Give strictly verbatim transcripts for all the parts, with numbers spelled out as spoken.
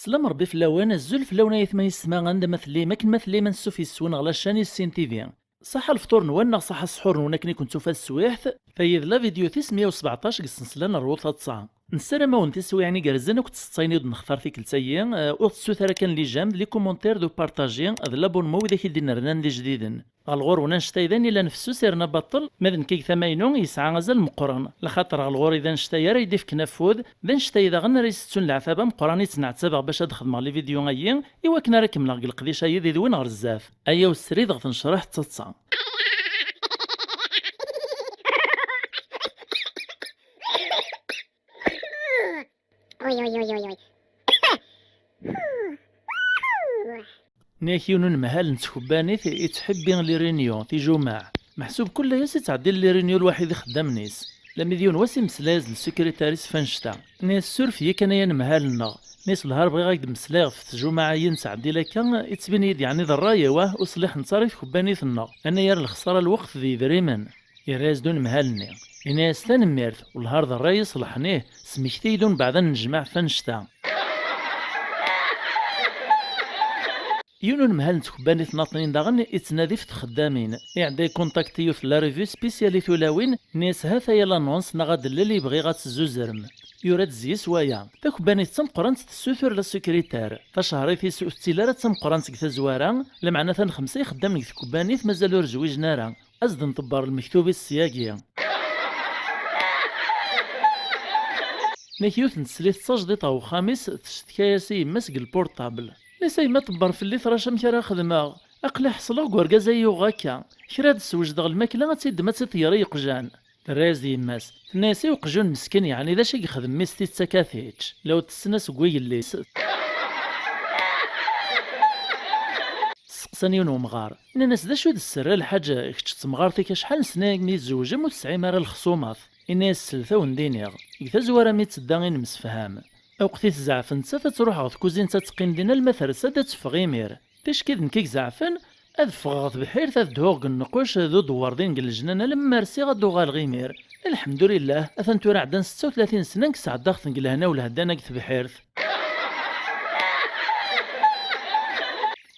Sslam Rebbi fell-awen, azul fell-awen ay atma yessetma, anda ma tellim, akken ma tellim, ansuf yes-wen ɣer la chaîne Yessin T V. Ṣaḥa lefṭur-nwen neɣ ṣaḥa ssḥur-nwen akken i ken-tufa teswiɛt. Tayi d la vidéo tis meyya u sbeɛṭac deg ssensla n Rwu Taḍsa. Nessaram-awen tiswiɛin igerrzen akked tseḍsayin i d-nextar tikkelt-agi. Eh, ur tessuter ara kan les j'aime, les commentaires, d upartaji, d l'abonnement widak i d-inernan d ijdiden. Ɣer lɣur-wen annect-a d ayen yellan fessus yerna baṭel, ma d nekk i deg tama-inu yesɛa azal meqqren, laxaṭer ɣer lɣur-i d annect-a ara yi-d-ifken afud, d annect-a daɣen ara isettun leɛtab ameqqran i ttneɛtabeɣ bac ad xedmeɣ les vidéos-agi, i wakken ara kemmleɣ deg leqdic-agi d idwin ɣer zdat. Aya usrid ɣef tnecreḥt d taḍsa. Uy, uy, uy, uy, uy. Nniɣ-ak yiwen unemhal n tkebbanit ittḥibbi les réunions, tijumaɛ. Meḥsub kul ass ittɛeddi les réunions lwaḥid ixeddamen-is. Lami d yiwen wass imeslay-as-d lsekritar-is f annect-a. Nniɣ-as suref-iyi kan ay anemhal-nneɣ. Nniɣ-as lhar bɣiɣ ad ak-d-meslayeɣ f tjumaɛ-ayi nettɛeddil akka, ittbin-iyi-d yeɛni d ṛṛay-iw, ah, ur ṣliḥent ara i tkebbanit-nneɣ. Anayer lexṣara n lweqt d yedrimen. Yerra-yas-d unemhal-nni. Yenna-yas tanemmirt, welhar d ṛṛay iṣelḥen, ih, smekti-yi-d umbeɛd ad nennejmaɛ f annect-a. Yiwen unemhal n tkebbanit n aṭnin daɣen ittnadi f txeddamin. Iɛedda ikuntakti yiwet n la revue spéciale i tulawin, nni-as ha-t-aya l'annonce neɣ adellel i bɣiɣ ad tezzuzrem. Yura-d zzis waya. Takebbanit d tameqqrant tessutur la secrétaire. Tacehrit-is ur tettili ara d tameqqrant deg tazwara, lameɛna tanxemsa ixeddamen deg tkebbanit mazal ur zwijen ara. Ad s-d-nḍebber lmektub-is syagi. Nek yiwet n teslit d tajdiṭ ɣer uxxam-is, teccetka-yas i yemma-s deg lpurṭabl. Nni-as a yemma, ḍebber fell-i, trac amek ara xedmeɣ. Aql-i ḥeṣleɣ deg urgaz ay yuɣ akka. Kra ad d-swejdeɣ lmakla, ad tt-id-ddem ad tt-id-yerr i yeqjan. Terra-yas-d yemma-s. Tenna-yas i uqjun meskin, yeɛni d acu i yexdem mmi-s, tidet akka ad t-yečč. La ur tessen asewwi yelli-s. Steqsan yiwen wemɣar. Nnan-as d acu i d sser a lḥaǧ, kečč d temɣart-ik acḥal n sna mi tzewjem ur tesɛim ara lexṣumat? Inna-yas slet a wen-d-iniɣ, deg tazwara mi d-tedda i nemsefham. Lweqt i tezɛef nettat ad truḥ ɣer tkuzint ad teqqim din alma tersa-d ad teffeɣ imir. Ticki d nekk i izeɛfen, ad ffɣeɣ ɣer tebḥirt ad dduɣ deg nnquc d udewwer din deg lejnan alamma rsiɣ ad d-uɣaleɣ imir. Lḥemdulillah, atan tura ɛeddan setta u tlatin sna nekk sɛeddaɣ-ten deg lehna u lheddan deg tebḥirt.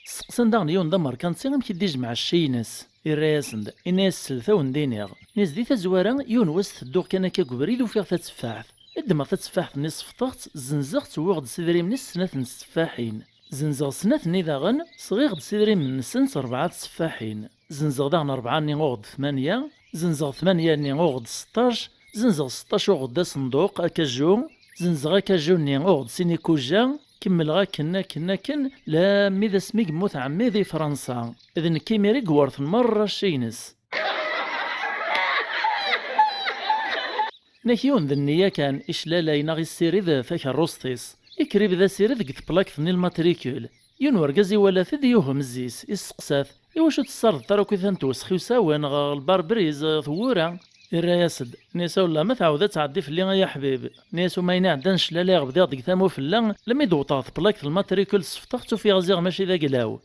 Steqsan daɣen yiwen d amerkanti amek i d-ijmeɛ cci-ines. Irra-yasen-d, inna-yas slet a wen-d-iniɣ. Nni-as di tazwara, yiwen wass tedduɣ kan akka deg ubrid ufiɣ tatteffaḥt. Ddmeɣ tatteffaḥt-nni sefḍeɣ-tt, zzenzeɣ-tt, wwiɣ-d s idrimen-is snat n tteffaḥin. Zzenzeɣ snat-nni daɣen, sɣiɣ-d s idrimen-nsent rebɛa tesseffaḥin. Zzenzeɣ daɣen rebɛa-nni, uɣeɣ-d tmanya. Zzenzeɣ tmanya-nni, uɣeɣ-d seṭṭac. Zzenzeɣ seṭṭac, uɣeɣ-d asenduq, akaju. Zzenzeɣ akaju-nni, uɣeɣ-d sin ikuja. Kemmleɣ akken, akken, akken, lammi d asmi yemmut ɛemmi di Fransa. D nekk imir i iwerten merra cci-ines. Nek yiwen d nniya kan, iclalay neɣ issirid takerrust-is. Ikrib d asired deg teplakt-nni lmatrikul. Yiwen urgaz iwala-t-id yuhem zzi-s, isteqsa-t, iwacu tessardeḍ tarakit-a n twesxiwsawen ɣer lbarbriz, tewwura? Irra-yas-d, nni-as a wellah ma tɛawed ad tɛeddi fell-i ay aḥbib. Nni-as uma ayen iɛeddan cclala i ɣebdiɣ deg tama ufella, lammi d-wwḍeɣ teplakt lmatrikul sefḍeɣ-tt ufiɣ ziɣ mačči d aglaw.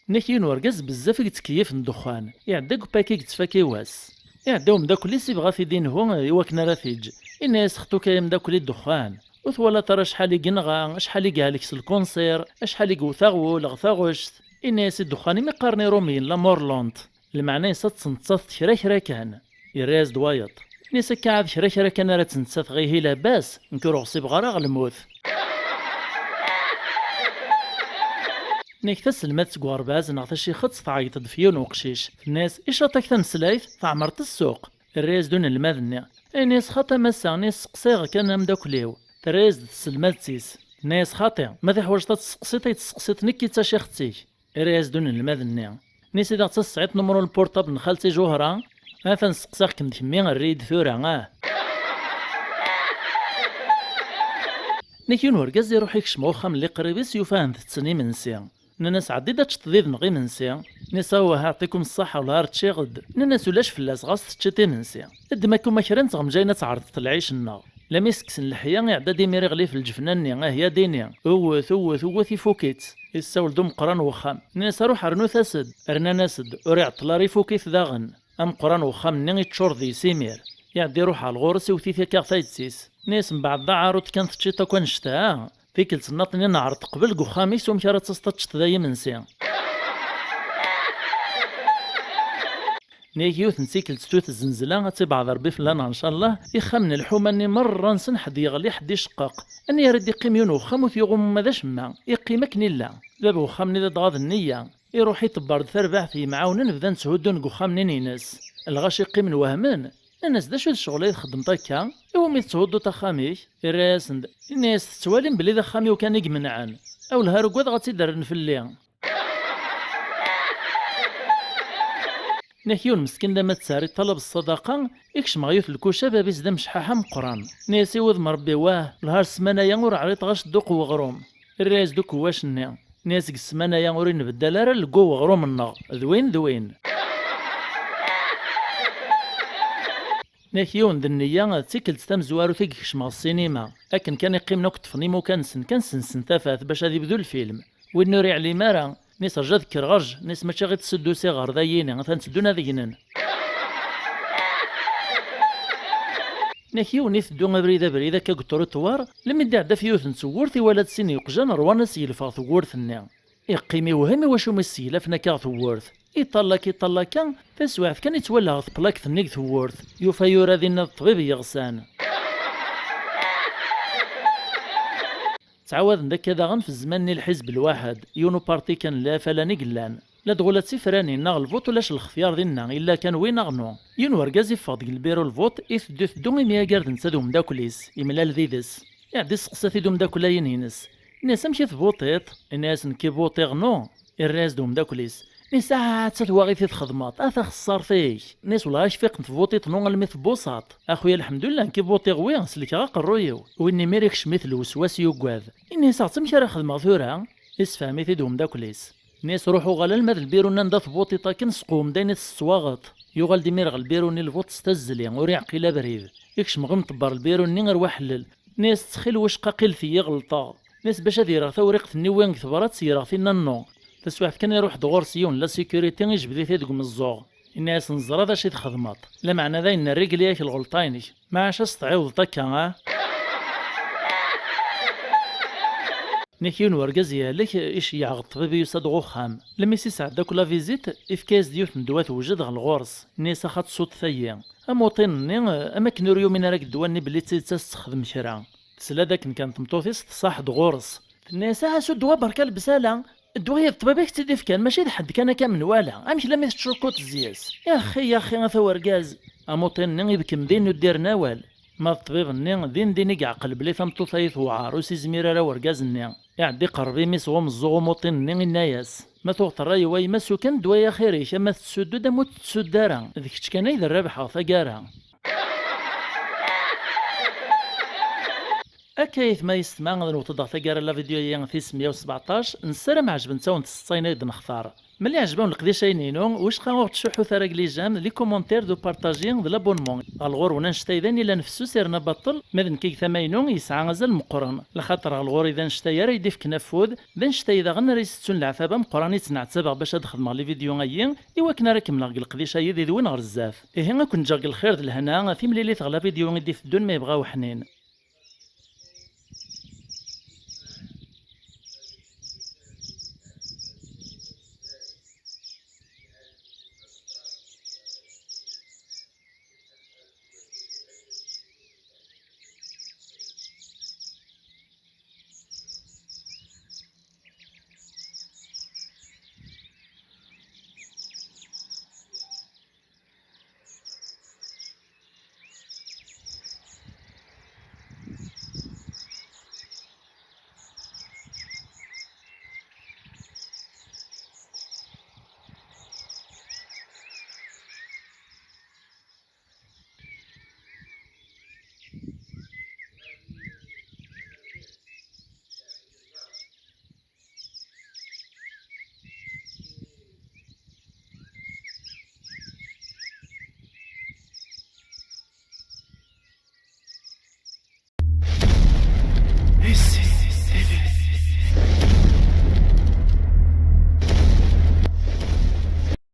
Nek yiwen urgaz bezzaf i yettkeyyif n ddexxan, iɛedda deg upaki deg ttfaka i wass. Iɛedda umeddakel-is ibɣa ad t-id-inhu i wakken ara t-iǧǧ. Inna-yas xṭuka ay ameddakel i ddexxan. Ur twalaḍ ara acḥal i yenɣa, acḥal i yehlek s lkunsir, acḥal i yewwet aɣul ɣer taɣect. Inna-yas i ddexxan imi qqaren iṛumyen la mort lente. Lmeɛna-is ad tettneṭṭateḍ kra kra kan. Yerra-yas-d wayeḍ. Nni-as akka ɛad kra kra kan ara ttneṭṭateɣ ihi labas, nekk ur ɣṣibeɣ ara ɣer lmut. Nek taselmadt seg uɣerbaz neɣ tacixet tɛeyyeḍ-d f yiwen uqcic. Tenna-yas icaṭ-ak tameslayt, tɛemreḍ ssuq. Terra-yas-d unelmad-nni. Nni-as xaṭi a massa, nni-as seqsayeɣ kan ameddakel-iw. Terra-yas-d tselmadt-is. Tenna-yas xaṭi, ma tiḥwaǧeḍ ad testeqsiḍ ay testeqsiḍ nekk i d tacixet-ik. Irra-yas-d unelmad-nni. Nni-as i daɣ tesɛiḍ numru n lpurṭabl n xalti Ǧuhra? Atan steqsaɣ-kem d kemmi, err-iyi-d tura, ah. Nek yiwen urgaz iruḥ ikcem ɣer uxxam n liqrib-is yufa-hen tetten imensi. Nnan-as ɛeddi-d ad teččeḍ yid-neɣ imensi. Nni-as awah, aɛṭikum ṣṣaḥa, wellah ar ččiɣ-d. Nnan-as ulac fell-as, ɣas teččiḍ imensi. Ddem akk uma kra n tɣemjayin ad tɛerḍeḍ lɛic-nneɣ. Lami s-kksen leḥya, iɛedda-d imir iɣli f lǧefna-nni, ah ya dini, wwet, wwet, wwet, ifuk-itt. Issawel-d umeqqran n wexxam. Nnan-as ruḥ rnu-t-as-d. Rnan-as-d, ur iɛeṭṭel ara ifuk-it daɣen. Ameqqran n wexxam-nni iččur deg-s imir. Iɛedda iruḥ ɣer ɣur-s, iwet-it akka ɣer tayet-is. Nni-as mbeɛd d aɛaruḍ kan teččiḍ akk annect-a. Tikkelt nnaḍ-nni neɛreḍ qbel deg uxxam-is umek ara d-taseḍ ad teččeḍ ay imensi. Nni-ak yiwet n tikkelt tut zzenzla, ad tibɛed Rebbi fell-aneɣ ncallah, ixxamen n lḥuma-nni merra-nsen ḥedd yeɣli ḥedd iceqqeq. Anni ara d-iqqim yiwen uxxam ur t-yuɣ umuma d acemma, iqqim akken illa. Bab uxxam-nni d adɣaɣ d nniya, iruḥ iṭebber-d tarbaɛt yemɛawnen bdan tthuddun deg uxxam-nni-ines. Lɣaci qqimen wehmen, nnan-as d acu d ccɣel ay txeddmeḍ akka? Iwumi tetthudduḍ axxam-ik? Irra-yasen-d, inna-yas tettwalim belli d axxam-iw kan i imenɛen. Awleh ara ugadeɣ ad tt-id-rren fell-i. Nni-ak yiwen meskin lamma d-terra ṭṭalab ṣṣadaqa, ikcem ɣer yiwet lkuca bab-is d amecḥaḥ ameqqran. Nni-as i wudem Rebbi wah, lhar ssmana-ya ur ɛriḍeɣ acedduq n weɣrum. Irra-yas-d ukewwac-nni. Nni-as deg ssmana-ya ur inbeddal ara lgu n weɣrum-nneɣ, d win d win. Nni-ak yiwen d nniya, d tikkelt tamezwarut i yekcem ɣer ssinima. Akken kan i qqimen akk ṭṭfen imukan-nsen kan sensen tafat bac ad ibdu lfilm. Win ur iɛlim ara, nni-as rǧu ad kkreɣ rǧ, nni-as mačči ɣi tteddu s iɣer d ayini, atan tteddun ad gnen. Nni-ak yiwen iteddun abrid abrid akka deg uṭruṭwar, lemmi d-iɛedda ɣef yiwet n tewwurt iwala-d sin yeqjan rwan-as yelfeɣ tewwurt-nni. Iqqim iwhem iwacu mi s-yellan akka ɣer tewwurt. Iṭallak iṭallaka, taswiɛt kan ittwala ɣer tplakt-nni deg tewwurt, yufa yura dinna d ṭṭbib yeɣsan. Ttɛawaden-d akka daɣen f zzman-nni lḥizb lwaḥed, yiwen uparti kan n lafala-nni i yellan. Ladɣa ula d tifranin neɣ lvuṭ ulac lextyar dinna, illa kan wi neɣ nu. Yiwen urgaz iffeɣ-d deg lbiru lvuṭ, iteddu iteddu imi agar d netta d umeddakel-is, imlal did-s. Iɛedda isteqsa-t-id umeddakel-ayin-ines. Inna-yas amek i tvuṭiḍ? Inna-yas nekk i vuṭiɣ nu. Irra-yas-d umeddakel-is. Inna-yas ah atta twaɣit i txedmeḍ, a taxeṣṣart-ik. Inna-yas wellah ak fiqent tvuṭiḍ nu almi tbuṣaḍ. A xuya lḥemdullah nekk i vuṭiɣ wi, selkeɣ aqerruy-iw. Win imir ikcem-it lweswas yuggad. Inna-yas aɣ-tt amek ara xedmeɣ tura? Isefhem-it-id umeddakel-is. Inna-yas ruḥ uɣal alma d lbiru-nni anda tvuṭiḍ akken sqewwem-d ayen i tettwaɣeḍ. Yuɣal-d imir ɣer lbiru-nni lvuṭ s tazzli, ur iɛqil abrid. Ikcem ɣer imṭebber lbiru-nni ar waḥellel. Inna-yas ttxil wecqa qilet-iyi ɣelṭeɣ. Inna-yas bac ad ireɣ tawriqt-nni wwin deg tebrat yereɣ tinna nnu. Taswiɛt kan iruḥ-d ɣur-s yiwen la sécurité ijbed-it-id deg umeẓẓuɣ. Inna-yas neẓra d acu i txedmeḍ. Lameɛna d ayen nrigli-ak lɣelṭa-inek. Maɛac ad s-tɛiwdeḍ akka, ah? Nni-ak yiwen urgaz yehlek, iceyyeɛ ɣer ṭṭbib yusa-d ɣer uxxam. Lemmi s-isɛedda akk la visite, ifka-yas-d yiwet n ddwa tewjed ɣer lɣur-s. Inna-yas axa tsuḍ tayi. Amuṭin-nni, am akken ur yumin ara deg ddwa-nni belli d tidet ad s-texdem kra. Tesla-d akken kan tmeṭṭut-is tṣaḥ-d ɣur-s. Tenna-yas aha su ddwa berka lebsala. Ddwa-ya d ṭṭbib i k-tt-id-ifkan, mačči d ḥedd kan akka menwala. Amek lammi tettcukkuḍ zzi-s? Yaxi, yaxi, a ta urgaz. Amuṭin-nni ibkem din ur d-irn awal. Ma d ṭṭbib-nni, din din i yeɛqel belli tameṭṭut-ayi tewɛer, ur s-izmir ara urgaz-nni. Iɛedda iqerreb imi-s ɣer umeẓẓuɣ umuṭin-nni, inna-yas, ma tuɣeḍ ṛṛay n wayma-s ukan ddwa-ya xir-ik, ama tettsuddu-d ama ur tettsuddu ara, d kečč kan ay d rrabḥ ɣer taggara. Akka aytma yessetma, ad newweḍ-d ɣer taggara n la vidéo-yi tis meyya u sbeɛṭac, nessaram ɛejbent-awent tseḍsayin ay d-nextar. Mali ɛejb-awen leqdic-ayni-inu, wicqa ur ttcuḥḥut ara deg les j'aime, les commentaires, d upartaji, d l'abonnement. Ɣer ɣur-wen annect-a d ayen yellan fessus yerna baṭel, ma d nekk deg tama-inu yesɛa azal meqqren, lxaṭer ɣer ɣur-i d annect-a ara yi-d-ifken afud, d annect-a daɣen ara yi-settun leɛtab ameqqran i ttneɛtabeɣ bac ad xedmeɣ les vidéos-ayi, i wakken ara kemmleɣ deg leqdic-ayi d idwin ɣer zdat. Ihi, ad ken-ǧǧeɣ deg lxir d lehna, timlilit ɣer la vidéo i d-iteddun ma yebɣa uḥnin.